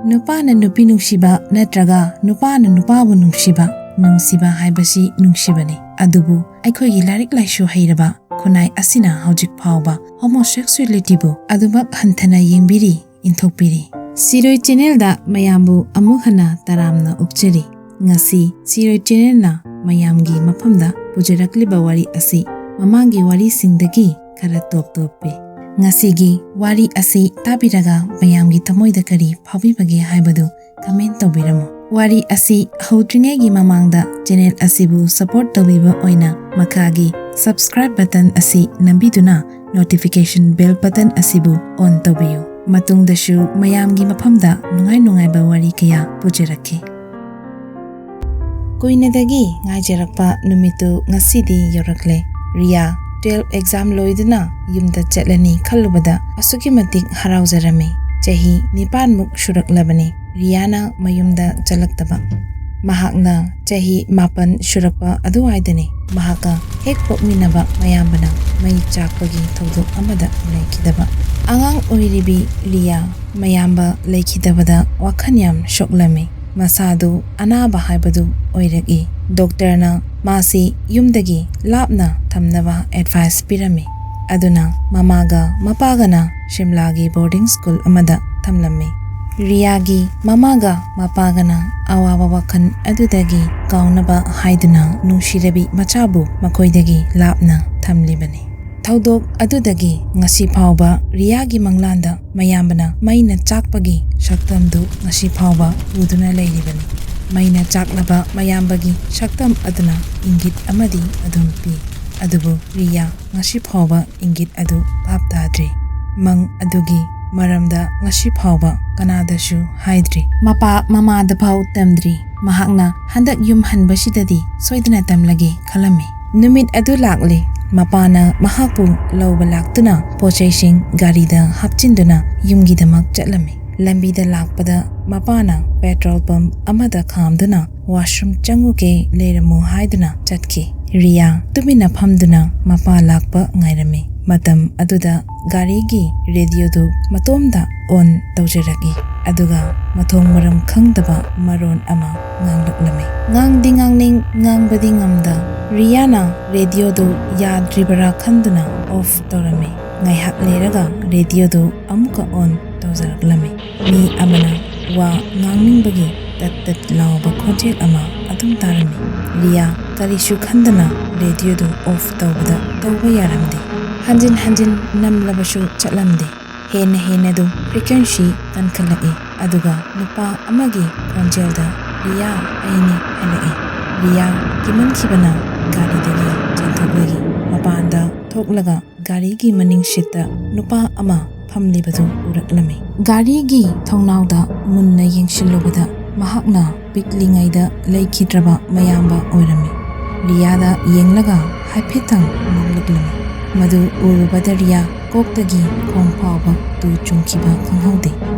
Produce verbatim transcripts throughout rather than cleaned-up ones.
ꯅꯨꯄꯥꯅ ꯅꯨꯄꯤ ꯅꯨꯡꯁꯤꯕ ꯅꯠꯇ꯭ꯔꯒ ꯅꯨꯄꯥꯅ ꯅꯨꯄꯥꯕꯨ ꯅꯨꯡꯁꯤꯕ, ꯅꯨꯡꯁꯤꯕ ꯍꯥꯏꯕꯁꯤ ꯅꯨꯡꯁꯤꯕꯅꯤ꯫ ꯑꯗꯨꯕꯨ ꯑꯩꯈꯣꯏꯒꯤ ꯂꯥꯏꯔꯤꯛ ꯂꯥꯏꯁꯨ ꯍꯩꯔꯕ ꯈꯨꯟꯅꯥꯏ ꯑꯁꯤꯅ ꯍꯧꯖꯤꯛ ꯐꯥꯎꯕ homosexualityꯕꯨ ꯑꯗꯨꯃꯛ ꯍꯟꯊꯅ ꯌꯦꯡꯕꯤꯔꯤ, ꯏꯟꯊꯣꯛꯄꯤꯔꯤ꯫ ꯁꯤꯔꯣꯏ ꯆꯦꯅꯦꯜꯗ ꯃꯌꯥꯝꯕꯨ ꯑꯃꯨꯛ ꯍꯟꯅ ꯇꯔꯥꯝꯅ ꯑꯣꯛꯆꯔꯤ꯫ ꯉꯁꯤ ꯁꯤꯔꯣꯏ ꯆꯦꯅꯦꯜꯅ ꯃꯌꯥꯝꯒꯤ ꯃꯐꯝꯗ ꯄꯨꯖꯔꯛꯂꯤꯕ ꯋꯥꯔꯤ ꯑꯁꯤ ꯃꯃꯥꯡꯒꯤ ꯋꯥꯔꯤꯁꯤꯡꯗꯒꯤ ꯈꯔ ꯇꯣꯞ ꯇꯣꯞꯄꯤ꯫ ꯉꯁꯤꯒꯤ ꯋꯥꯔꯤ ꯑꯁꯤ ꯇꯥꯕꯤꯔꯒ ꯃꯌꯥꯝꯒꯤ ꯊꯃꯣꯏꯗ ꯀꯔꯤ ꯐꯥꯎꯕꯤꯕꯒꯦ ꯍꯥꯏꯕꯗꯨ comment ꯇꯧꯕꯤꯔꯝꯃꯨ꯫ ꯋꯥꯔꯤ ꯑꯁꯤ ꯍꯧꯗ꯭ꯔꯤꯉꯩꯒꯤ ꯃꯃꯥꯡꯗ ꯆꯦꯅꯦꯜ ꯑꯁꯤꯕꯨ support ꯇꯧꯕꯤꯕ ꯑꯣꯏꯅ ꯃꯈꯥꯒꯤ subscribe button ꯑꯁꯤ ꯅꯝꯕꯤꯗꯨꯅ notification bell button ꯑꯁꯤꯕꯨ on ꯇꯧꯕꯤꯌꯨ꯫ ꯃꯇꯨꯡꯗꯁꯨ ꯃꯌꯥꯝꯒꯤ ꯃꯐꯝꯗ ꯅꯨꯡꯉꯥꯏ ꯅꯨꯡꯉꯥꯏꯕ ꯋꯥꯔꯤ ꯀꯌꯥ ꯄꯨꯖꯔꯛꯀꯦ꯫ ꯀꯨꯏꯅꯗꯒꯤ ꯉꯥꯏꯖꯔꯛꯄ ꯅꯨꯃꯤꯠꯇꯨ ꯉꯁꯤꯗꯤ ꯌꯧꯔꯛꯂꯦ꯫ ꯔꯤꯌꯥ twelve exam ꯂꯣꯏꯗꯨꯅ ꯌꯨꯝꯗ ꯆꯠꯂꯅꯤ ꯈꯜꯂꯨꯕꯗ ꯑꯁꯨꯛꯀꯤ ꯃꯇꯤꯛ ꯍꯔꯥꯎꯖꯔꯝꯃꯤ꯫ ꯆꯍꯤ ꯅꯤꯄꯥꯟꯃꯨꯛ ꯁꯨꯔꯛꯂꯕꯅꯤ ꯔꯤꯌꯥꯅ ꯃꯌꯨꯝꯗ ꯆꯠꯂꯛꯇꯕ꯫ ꯃꯍꯥꯛꯅ ꯆꯍꯤ ꯃꯥꯄꯟ ꯁꯨꯔꯛꯄ ꯑꯗꯨꯋꯥꯏꯗꯅꯤ ꯃꯍꯥꯛꯀ ꯍꯦꯛ ꯄꯣꯛꯃꯤꯟꯅꯕ ꯃꯌꯥꯝꯕꯅ ꯃꯩ ꯆꯥꯛꯄꯒꯤ ꯊꯧꯗꯣꯛ ꯑꯃꯗ ꯂꯩꯈꯤꯗꯕ꯫ ꯑꯉꯥꯡ ꯑꯣꯏꯔꯤꯕꯤ ꯔꯤꯌꯥ ꯃꯌꯥꯝꯕ ꯂꯩꯈꯤꯗꯕꯗ ꯋꯥꯈꯜ ꯌꯥꯝ ꯁꯣꯛꯂꯝꯃꯤ꯫ ꯃꯁꯥꯗꯨ ꯑꯅꯥꯕ ꯍꯥꯏꯕꯗꯨ ꯑꯣꯏꯔꯛꯏ꯫ ꯗꯣꯛꯇꯔꯅ ꯃꯥꯁꯤ ꯌꯨꯝꯗꯒꯤ ꯂꯥꯞꯅ ꯊꯝꯅꯕ advice ꯄꯤꯔꯝꯃꯤ꯫ ꯑꯗꯨꯅ ꯃꯃꯥꯒ ꯃꯄꯥꯒꯅ ꯁꯤꯝꯂꯥꯒꯤ boarding school ꯑꯃꯗ ꯊꯝꯂꯝꯃꯤ꯫ ꯔꯤꯌꯥꯒꯤ ꯃꯃꯥꯒ ꯃꯄꯥꯒꯅ ꯑꯋꯥꯕ ꯋꯥꯈꯜ ꯑꯗꯨꯗꯒꯤ ꯀꯥꯎꯅꯕ ꯍꯥꯏꯗꯨꯅ ꯅꯨꯡꯁꯤꯔꯕꯤ ꯃꯆꯥꯕꯨ ꯃꯈꯣꯏꯗꯒꯤ ꯂꯥꯞꯅ ꯊꯝꯂꯤꯕꯅꯤ꯫ ꯊꯧꯗꯣꯛ ꯑꯗꯨꯗꯒꯤ ꯉꯁꯤ ꯐꯥꯎꯕ ꯔꯤꯌꯥꯒꯤ ꯃꯪꯂꯥꯟꯗ ꯃꯌꯥꯝꯕꯅ ꯃꯩꯅ ꯆꯥꯛꯄꯒꯤ ꯁꯛꯇꯝꯗꯨ ꯉꯁꯤ ꯐꯥꯎꯕ ꯎꯗꯨꯅ ꯂꯩꯔꯤꯕꯅꯤ꯫ ꯃꯩꯅ ꯆꯥꯛꯂꯕ ꯃꯌꯥꯝꯕꯒꯤ ꯁꯛꯇꯝ ꯑꯗꯨꯅ ꯏꯪꯒꯤꯠ ꯑꯃꯗꯤ ꯑꯗꯨꯝ ꯄꯤ꯫ ꯑꯗꯨꯕꯨ ꯔꯤꯌꯥ ꯉꯁꯤ ꯐꯥꯎꯕ ꯏꯪꯒꯤꯠ ꯑꯗꯨ ꯚꯥꯞ ꯇꯥꯗ꯭ꯔꯤ꯫ ꯃꯪ ꯑꯗꯨꯒꯤ ꯃꯔꯝꯗ ꯉꯁꯤ ꯐꯥꯎꯕ ꯀꯅꯥꯗꯁꯨ ꯍꯥꯏꯗ꯭ꯔꯤ꯫ ꯃꯄꯥ ꯃꯃꯥꯗ ꯐꯥꯎ ꯇꯝꯗ꯭ꯔꯤ꯫ ꯃꯍꯥꯛꯅ ꯍꯟꯗꯛ ꯌꯨꯝ ꯍꯟꯕꯁꯤꯗꯗꯤ ꯁꯣꯏꯗꯅ ꯇꯝꯂꯒꯦ ꯈꯜꯂꯝꯃꯤ꯫ ꯅꯨꯃꯤꯠ ꯑꯗꯨ ꯂꯥꯛꯂꯦ꯫ ꯃꯄꯥꯅ ꯃꯍꯥꯛꯄꯨ ꯂꯧꯕ ꯂꯥꯛꯇꯨꯅ ꯄꯣꯠꯆꯩꯁꯤꯡ ꯒꯥꯔꯤꯗ ꯍꯥꯞꯆꯤꯟꯗꯨꯅ ꯌꯨꯝꯒꯤꯗꯃꯛ ꯆꯠꯂꯝꯃꯤ꯫ ꯂꯝꯕꯤꯗ ꯂꯥꯛꯄꯗ ꯃꯄꯥꯅ petrol pump ꯑꯃꯗ ꯈꯥꯝꯗꯨꯅ washroom ꯆꯪꯉꯨꯒꯦ ꯂꯩꯔꯝꯃꯨ ꯍꯥꯏꯗꯨꯅ ꯆꯠꯈꯤ꯫ ꯔꯤꯌꯥ ꯇꯨꯃꯤꯟꯅ ꯐꯝꯗꯨꯅ ꯃꯄꯥ ꯂꯥꯛꯄ ꯉꯥꯏꯔꯝꯃꯤ꯫ ꯃꯇꯝ ꯑꯗꯨꯗ ꯒꯥꯔꯤꯒꯤ ꯔꯦꯗꯤꯑꯣꯗꯨ ꯃꯇꯣꯝꯗ ꯑꯣꯟ ꯇꯧꯖꯔꯛꯏ꯫ ꯑꯗꯨꯒ ꯃꯊꯣꯡ ꯃꯔꯝ ꯈꯪꯗꯕ ꯃꯔꯣꯟ ꯑꯃ ꯉꯥꯡꯂꯛꯂꯝꯃꯤ꯫ ꯉꯥꯡꯗꯤ ꯉꯥꯡꯅꯤꯡ, ꯉꯥꯡꯕꯗꯤ ꯉꯝꯗ, ꯔꯤꯌꯥꯅ ꯔꯦꯗꯤꯑꯣꯗꯨ ꯌꯥꯗ꯭ꯔꯤꯕꯔꯥ ꯈꯟꯗꯨꯅ ꯑꯣꯐ ꯇꯧꯔꯝꯃꯤ꯫ ꯉꯥꯏꯍꯥꯛ ꯂꯩꯔꯒ ꯔꯦꯗꯤꯑꯣꯗꯨ ꯑꯃꯨꯛꯀ ꯑꯣꯟ ꯇꯧꯖꯔꯛꯂꯝꯃꯤ꯫ ꯃꯤ ꯑꯃꯅ ꯋꯥ ꯉꯥꯡꯅꯤꯡꯕꯒꯤ ꯇꯠ ꯇꯠ ꯂꯥꯎꯕ ꯈꯣꯟꯖꯦꯜ ꯑꯃ ꯑꯗꯨꯝ ꯇꯥꯔꯝꯃꯤ꯫ ꯔꯤꯌꯥ ꯀꯔꯤꯁꯨ ꯈꯟꯗꯅ ꯔꯦꯗꯤꯑꯣꯗꯨ ꯑꯣꯐ ꯇꯧꯕꯗ ꯇꯧꯕ ꯌꯥꯔꯝꯗꯦ꯫ ꯍꯟꯖꯤꯟ ꯍꯟꯖꯤꯟ ꯅꯝꯂꯕꯁꯨ ꯆꯠꯂꯝꯗꯦ꯫ ꯍꯦꯟꯅ ꯍꯦꯟꯅ ꯑꯗꯨꯝ ꯐ꯭ꯔꯤꯀ꯭ꯋꯦꯟꯁꯤ ꯀꯟꯈꯠꯂꯛꯏ꯫ ꯑꯗꯨꯒ ꯅꯨꯄꯥ ꯑꯃꯒꯤ ꯈꯣꯟꯖꯦꯜꯗ, "ꯔꯤꯌꯥ, ꯑꯩꯅꯤ," ꯍꯥꯏꯔꯛꯏ꯫ ꯔꯤꯌꯥ ꯀꯤꯃꯟꯈꯤꯕꯅ ꯒꯥꯔꯤꯗꯒꯤ ꯆꯦꯟꯊꯣꯛꯂꯒꯤ ꯃꯄꯥꯟꯗ ꯊꯣꯛꯂꯒ ꯒꯥꯔꯤꯒꯤ ꯃꯅꯤꯡ ꯁꯤꯠꯇ ꯅꯨꯄꯥ ꯑꯃ ꯐꯝꯂꯤꯕꯗꯨ ꯎꯔꯛꯂꯝꯃꯤ꯫ ꯒꯥꯔꯤꯒꯤ ꯊꯣꯡꯅꯥꯎꯗ ꯃꯨꯟꯅ ꯌꯦꯡꯁꯤꯜꯂꯨꯕꯗ ꯃꯍꯥꯛꯅ ꯄꯤꯛꯂꯤꯉꯩꯗ ꯂꯩꯈꯤꯗ꯭ꯔꯕ ꯃꯌꯥꯝꯕ ꯑꯣꯏꯔꯝꯃꯤ꯫ ꯔꯤꯌꯥꯗ ꯌꯦꯡꯂꯒ ꯍꯥꯏꯐꯦꯠꯇꯪ ꯅꯣꯛꯂꯛꯂꯝꯃꯤ꯫ ꯃꯗꯨ ꯎꯔꯨꯕꯗ ꯔꯤꯌꯥ ꯀꯣꯛꯇꯒꯤ ꯈꯣꯡ ꯐꯥꯎꯕ ꯇꯨ ꯆꯨꯡꯈꯤꯕ ꯈꯪꯍꯧꯗꯦ꯫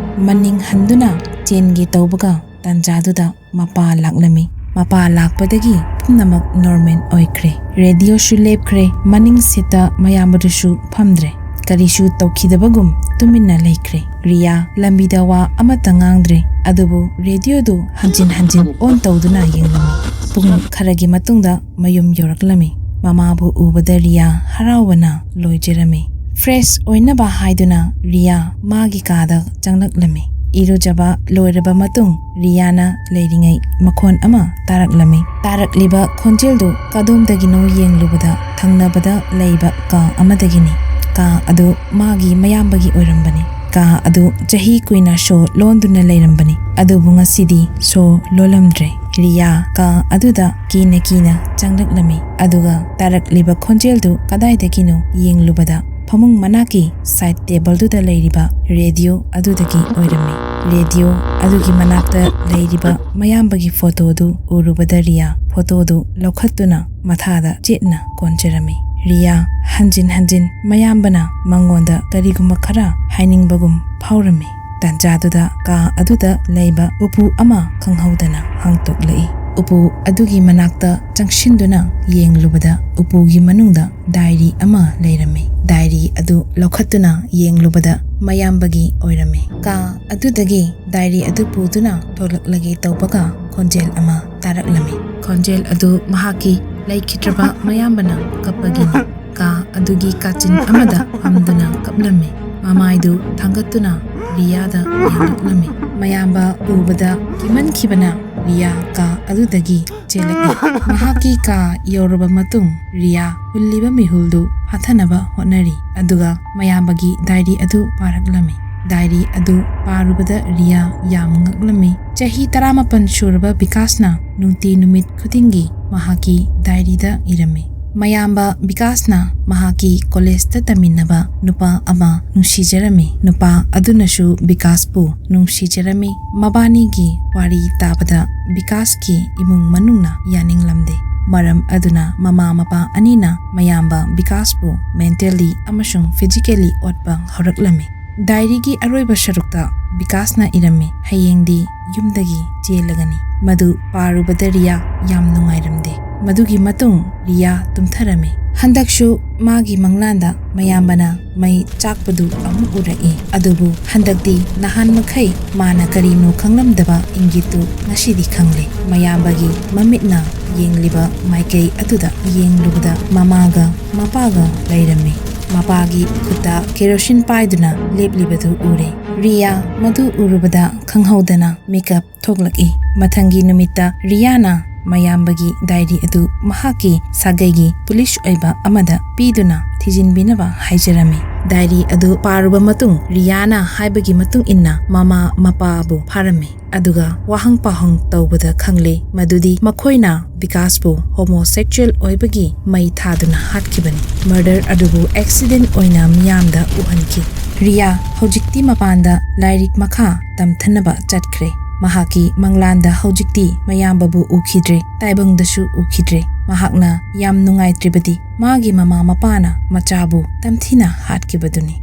ꯃꯅꯤꯡ ꯍꯟꯗꯨꯅ ꯆꯦꯟꯒꯦ ꯇꯧꯕꯒ ꯇꯥꯟꯖꯥꯗꯨꯗ ꯃꯄꯥ ꯂꯥꯛꯂꯝꯃꯤ꯫ ꯃꯄꯥ ꯂꯥꯛꯄꯗꯒꯤ ꯄꯨꯝꯅꯃꯛ ꯅꯣꯔꯃꯦꯜ ꯑꯣꯏꯈ꯭ꯔꯦ꯫ ꯔꯦꯗꯤꯑꯣꯁꯨ ꯂꯦꯞꯈ꯭ꯔꯦ꯫ ꯃꯅꯤꯡ ꯁꯤꯠꯇ ꯃꯌꯥꯝꯕꯗꯨꯁꯨ ꯐꯝꯗ꯭ꯔꯦ꯫ ꯀꯔꯤꯁꯨ ꯇꯧꯈꯤꯗꯕꯒꯨꯝ ꯇꯨꯃꯤꯟꯅ ꯂꯩꯈ꯭ꯔꯦ꯫ ꯔꯤꯌꯥ ꯂꯝꯕꯤꯗ ꯋꯥ ꯑꯃꯠꯇ ꯉꯥꯡꯗ꯭ꯔꯦ, ꯑꯗꯨꯕꯨ ꯔꯦꯗꯤꯑꯣꯗꯨ ꯍꯟꯖꯤꯟ ꯍꯟꯖꯤꯟ ꯑꯣꯟ ꯇꯧꯗꯨꯅ ꯌꯦꯡꯂꯝꯃꯤ꯫ ꯄꯨꯡ ꯈꯔꯒꯤ ꯃꯇꯨꯡꯗ ꯃꯌꯨꯝ ꯌꯧꯔꯛꯂꯝꯃꯤ꯫ ꯃꯃꯥꯕꯨ ꯎꯕꯗ ꯔꯤꯌꯥ ꯍꯔꯥꯎꯕꯅ ꯂꯣꯏꯖꯔꯝꯃꯤ꯫ ꯐ꯭ꯔꯦꯁ ꯑꯣꯏꯅꯕ ꯍꯥꯏꯗꯨꯅ ꯔꯤꯌꯥ ꯃꯥꯒꯤ ꯀꯥꯗ ꯆꯪꯂꯛꯂꯝꯃꯤ꯫ ꯏꯔꯨꯖꯕ ꯂꯣꯏꯔꯕ ꯃꯇꯨꯡ ꯔꯤꯌꯥꯅ ꯂꯩꯔꯤꯉꯩ ꯃꯈꯣꯟ ꯑꯃ ꯇꯥꯔꯛꯂꯝꯃꯤ꯫ ꯇꯥꯔꯛꯂꯤꯕ ꯈꯣꯟꯖꯦꯜꯗꯨ ꯀꯗꯣꯝꯗꯒꯤꯅꯣ ꯌꯦꯡꯂꯨꯕꯗ ꯊꯪꯅꯕꯗ ꯂꯩꯕ ꯀꯥ ꯑꯃꯗꯒꯤꯅꯤ꯫ ꯀꯥ ꯑꯗꯨ ꯃꯥꯒꯤ ꯃꯌꯥꯝꯕꯒꯤ ꯑꯣꯏꯔꯝꯕꯅꯤ꯫ ꯀꯥ ꯑꯗꯨ ꯆꯍꯤ ꯀꯨꯏꯅ ꯁꯣ ꯂꯣꯟꯗꯨꯅ ꯂꯩꯔꯝꯕꯅꯤ, ꯑꯗꯨꯕꯨ ꯉꯁꯤꯗꯤ ꯁꯣ ꯂꯣꯜꯂꯝꯗ꯭ꯔꯦ꯫ ꯔꯤꯌꯥ ꯀꯥ ꯑꯗꯨꯗ ꯀꯤꯅ ꯀꯤꯅ ꯆꯪꯂꯛꯂꯝꯃꯤ, ꯑꯗꯨꯒ ꯇꯥꯔꯛꯂꯤꯕ ꯈꯣꯟꯖꯦꯜꯗꯨ ꯀꯗꯥꯏꯗꯒꯤꯅꯣ ꯌꯦꯡꯂꯨꯕꯗ ꯐꯃꯨꯡ ꯃꯅꯥꯛꯀꯤ ꯁꯥꯏꯠ ꯇꯦꯕꯜꯗꯨꯗ ꯂꯩꯔꯤꯕ ꯔꯦꯗꯤꯑꯣ ꯑꯗꯨꯗꯒꯤ ꯑꯣꯏꯔꯝꯃꯤ꯫ ꯔꯦꯗꯤꯑꯣ ꯑꯗꯨꯒꯤ ꯃꯅꯥꯛꯇ ꯂꯩꯔꯤꯕ ꯃꯌꯥꯝꯕꯒꯤ ꯐꯣꯇꯣꯗꯨ ꯎꯔꯨꯕꯗ ꯔꯤꯌꯥ ꯐꯣꯇꯣꯗꯨ ꯂꯧꯈꯠꯇꯨꯅ ꯃꯊꯥꯗ ꯆꯦꯠꯅ ꯀꯣꯟꯖꯔꯝꯃꯤ꯫ ꯔꯤꯌꯥ ꯍꯟꯖꯤꯟ ꯍꯟꯖꯤꯟ ꯃꯌꯥꯝꯕꯅ ꯃꯉꯣꯟꯗ ꯀꯔꯤꯒꯨꯝꯕ ꯈꯔ ꯍꯥꯏꯅꯤꯡꯕꯒꯨꯝ ꯐꯥꯎꯔꯝꯃꯤ꯫ ꯇꯥꯟꯖꯥꯗꯨꯗ ꯀꯥ ꯑꯗꯨꯗ ꯂꯩꯕ ꯎꯄꯨ ꯑꯃ ꯈꯪꯍꯧꯗꯅ ꯍꯥꯡꯇꯣꯛꯂꯛꯏ꯫ ꯎꯄꯨ ꯑꯗꯨꯒꯤ ꯃꯅꯥꯛꯇ ꯆꯪꯁꯤꯟꯗꯨꯅ ꯌꯦꯡꯂꯨꯕꯗ ꯎꯄꯨꯒꯤ ꯃꯅꯨꯡꯗ ꯗꯥꯏꯔꯤ ꯑꯃ ꯂꯩꯔꯝꯃꯤ꯫ ꯗꯥꯏꯔꯤ ꯑꯗꯨ ꯂꯧꯈꯠꯇꯨꯅ ꯌꯦꯡꯂꯨꯕꯗ ꯃꯌꯥꯝꯕꯒꯤ ꯑꯣꯏꯔꯝꯃꯤ꯫ ꯀꯥ ꯑꯗꯨꯗꯒꯤ ꯗꯥꯏꯔꯤ ꯑꯗꯨ ꯄꯨꯗꯨꯅ ꯊꯣꯛꯂꯛꯂꯒꯦ ꯇꯧꯕꯒ ꯈꯣꯟꯖꯦꯜ ꯑꯃ ꯇꯥꯔꯛꯂꯝꯃꯤ꯫ ꯈꯣꯟꯖꯦꯜ ꯑꯗꯨ ꯃꯍꯥꯛꯀꯤ ꯂꯩꯈꯤꯗ꯭ꯔꯕ ꯃꯌꯥꯝꯕꯅ ꯀꯞꯄꯒꯤꯅꯤ꯫ ꯀꯥ ꯑꯗꯨꯒꯤ ꯀꯥꯆꯤꯟ ꯑꯃꯗ ꯐꯝꯗꯨꯅ ꯀꯞꯂꯝꯃꯤ꯫ ꯃꯃꯥꯏꯗꯨ ꯊꯥꯡꯒꯠꯇꯨꯅ ꯔꯤꯌꯥꯗ ꯌꯦꯡꯂꯛꯂꯝꯃꯤ꯫ ꯃꯌꯥꯝꯕ ꯎꯕꯗ ꯀꯤꯃꯟꯈꯤꯕꯅ ꯔꯤꯌꯥ ꯀꯥ ꯑꯗꯨꯗꯒꯤ ꯆꯦꯜꯂꯛꯏ꯫ ꯃꯍꯥꯛꯀꯤ ꯀꯥ ꯌꯧꯔꯕ ꯃꯇꯨꯡ ꯔꯤꯌꯥ ꯍꯨꯜꯂꯤꯕ ꯃꯤꯍꯨꯜꯗꯨ ꯐꯥꯊꯅꯕ ꯍꯣꯠꯅꯔꯤ, ꯑꯗꯨꯒ ꯃꯌꯥꯝꯕꯒꯤ ꯗꯥꯏꯔꯤ ꯑꯗꯨ ꯄꯥꯔꯛꯂꯝꯃꯤ꯫ ꯗꯥꯏꯔꯤ ꯑꯗꯨ ꯄꯥꯔꯨꯕꯗ ꯔꯤꯌꯥ ꯌꯥꯝ ꯉꯛꯂꯝꯃꯤ꯫ ꯆꯍꯤ ꯇꯔꯥꯃꯥꯄꯟ ꯁꯨꯔꯕ ꯕꯤꯀꯥꯁꯅ ꯅꯨꯡꯇꯤ ꯅꯨꯃꯤꯠ ꯈꯨꯗꯤꯡꯒꯤ ꯃꯍꯥꯛꯀꯤ ꯗꯥꯏꯔꯤꯗ ꯏꯔꯝꯃꯤ꯫ ꯃꯌꯥꯝꯕ ꯕꯤꯀꯥꯁꯅ ꯃꯍꯥꯛꯀꯤ ꯀꯣꯂꯦꯖꯇ ꯇꯝꯃꯤꯟꯅꯕ ꯅꯨꯄꯥ ꯑꯃ ꯅꯨꯡꯁꯤꯖꯔꯝꯃꯤ꯫ ꯅꯨꯄꯥ ꯑꯗꯨꯅꯁꯨ ꯕꯤꯀꯥꯁꯄꯨ ꯅꯨꯡꯁꯤꯖꯔꯝꯃꯤ꯫ ꯃꯕꯥꯅꯤꯒꯤ ꯋꯥꯔꯤ ꯇꯥꯕꯗ ꯕꯤꯀꯥꯁꯀꯤ ꯏꯃꯨꯡ ꯃꯅꯨꯡꯅ ꯌꯥꯅꯤꯡꯂꯝꯗꯦ꯫ ꯃꯔꯝ ꯑꯗꯨꯅ ꯃꯃꯥ ꯃꯄꯥ ꯑꯅꯤꯅ ꯃꯌꯥꯝꯕ ꯕꯤꯀꯥꯁꯄꯨ mentally ꯑꯃꯁꯨꯡ physically ꯑꯣꯠꯄ ꯍꯧꯔꯛꯂꯝꯃꯤ꯫ ꯗꯥꯏꯔꯤꯒꯤ ꯑꯔꯣꯏꯕ ꯁꯔꯨꯛꯇ ꯕꯤꯀꯥꯁꯅ ꯏꯔꯝꯃꯤ, "ꯍꯌꯦꯡꯗꯤ ꯌꯨꯝꯗꯒꯤ ꯆꯦꯜꯂꯒꯅꯤ"꯫ ꯃꯗꯨ ꯄꯥꯔꯨꯕꯗ ꯔꯤꯌꯥ ꯌꯥꯝ ꯅꯨꯡꯉꯥꯏꯔꯝꯗꯦ꯫ ꯃꯗꯨꯒꯤ ꯃꯇꯨꯡ ꯔꯤꯌꯥ ꯇꯨꯝꯊꯔꯝꯃꯤ꯫ ꯍꯟꯗꯛꯁꯨ ꯃꯥꯒꯤ ꯃꯪꯂꯥꯟꯗ ꯃꯌꯥꯝꯕꯅ ꯃꯩ ꯆꯥꯛꯄꯗꯨ ꯑꯃꯨꯛ ꯎꯔꯛꯏ꯫ ꯑꯗꯨꯕꯨ ꯍꯟꯗꯛꯇꯤ ꯅꯍꯥꯟ ꯃꯈꯩ ꯃꯥꯅ ꯀꯔꯤꯅꯣ ꯈꯪꯂꯝꯗꯕ ꯏꯪꯒꯤꯠꯇꯨ ꯉꯁꯤꯗꯤ ꯈꯪꯂꯦ꯫ ꯃꯌꯥꯝꯕꯒꯤ ꯃꯃꯤꯠꯅ ꯌꯦꯡꯂꯤꯕ ꯃꯥꯏꯀꯩ ꯑꯗꯨꯗ ꯌꯦꯡꯂꯨꯕꯗ ꯃꯃꯥꯒ ꯃꯄꯥꯒ ꯂꯩꯔꯝꯃꯤ꯫ ꯃꯄꯥꯒꯤ ꯈꯨꯠꯇ ꯀꯦꯔꯣꯁꯤꯟ ꯄꯥꯏꯗꯨꯅ ꯂꯦꯞꯂꯤꯕꯗꯨ ꯎꯔꯦ꯫ ꯔꯤꯌꯥ ꯃꯗꯨ ꯎꯔꯨꯕꯗ ꯈꯪꯍꯧꯗꯅ ꯃꯤꯀꯞ ꯊꯣꯛꯂꯛꯏ꯫ ꯃꯊꯪꯒꯤ ꯅꯨꯃꯤꯠꯇ ꯔꯤꯌꯥꯅ ꯃꯌꯥꯝꯕꯒꯤ ꯗꯥꯏꯔꯤ ꯑꯗꯨ ꯃꯍꯥꯛꯀꯤ ꯁꯥꯒꯩꯒꯤ ꯄꯨꯂꯤꯁ ꯑꯣꯏꯕ ꯑꯃꯗ ꯄꯤꯗꯨꯅ ꯊꯤꯖꯤꯟꯕꯤꯅꯕ ꯍꯥꯏꯖꯔꯝꯃꯤ꯫ ꯗꯥꯏꯔꯤ ꯑꯗꯨ ꯄꯥꯔꯨꯕ ꯃꯇꯨꯡ ꯔꯤꯌꯥꯅ ꯍꯥꯏꯕꯒꯤ ꯃꯇꯨꯡ ꯏꯟꯅ ꯃꯃꯥ ꯃꯄꯥꯕꯨ ꯐꯥꯔꯝꯃꯤ꯫ ꯑꯗꯨꯒ ꯋꯥꯍꯪ ꯄꯥꯎꯍꯪ ꯇꯧꯕꯗ ꯈꯪꯂꯦ ꯃꯗꯨꯗꯤ ꯃꯈꯣꯏꯅ ꯕꯤꯀꯥꯁꯄꯨ homosexual ꯑꯣꯏꯕꯒꯤ ꯃꯩ ꯊꯥꯗꯨꯅ ꯍꯥꯠꯈꯤꯕꯅꯤ꯫ Murder ꯑꯗꯨꯕꯨ accident ꯑꯣꯏꯅ ꯃꯤꯌꯥꯝꯗ ꯎꯍꯟꯈꯤ꯫ ꯔꯤꯌꯥ ꯍꯧꯖꯤꯛꯇꯤ ꯃꯄꯥꯟꯗ ꯂꯥꯏꯔꯤꯛ ꯃꯈꯥ ꯇꯝꯊꯅꯕ ꯆꯠꯈ꯭ꯔꯦ꯫ ꯃꯍꯥꯛꯀꯤ ꯃꯪꯂꯥꯟꯗ ꯍꯧꯖꯤꯛꯇꯤ ꯃꯌꯥꯝꯕꯕꯨ ꯎꯈꯤꯗ꯭ꯔꯦ, ꯇꯥꯏꯕꯪꯗꯁꯨ ꯎꯈꯤꯗ꯭ꯔꯦ꯫ ꯃꯍꯥꯛꯅ ꯌꯥꯝ ꯅꯨꯡꯉꯥꯏꯇ꯭ꯔꯤꯕꯗꯤ ꯃꯥꯒꯤ ꯃꯃꯥ ꯃꯄꯥꯅ ꯃꯆꯥꯕꯨ ꯇꯝꯊꯤꯅ ꯍꯥꯠꯈꯤꯕꯗꯨꯅꯤ꯫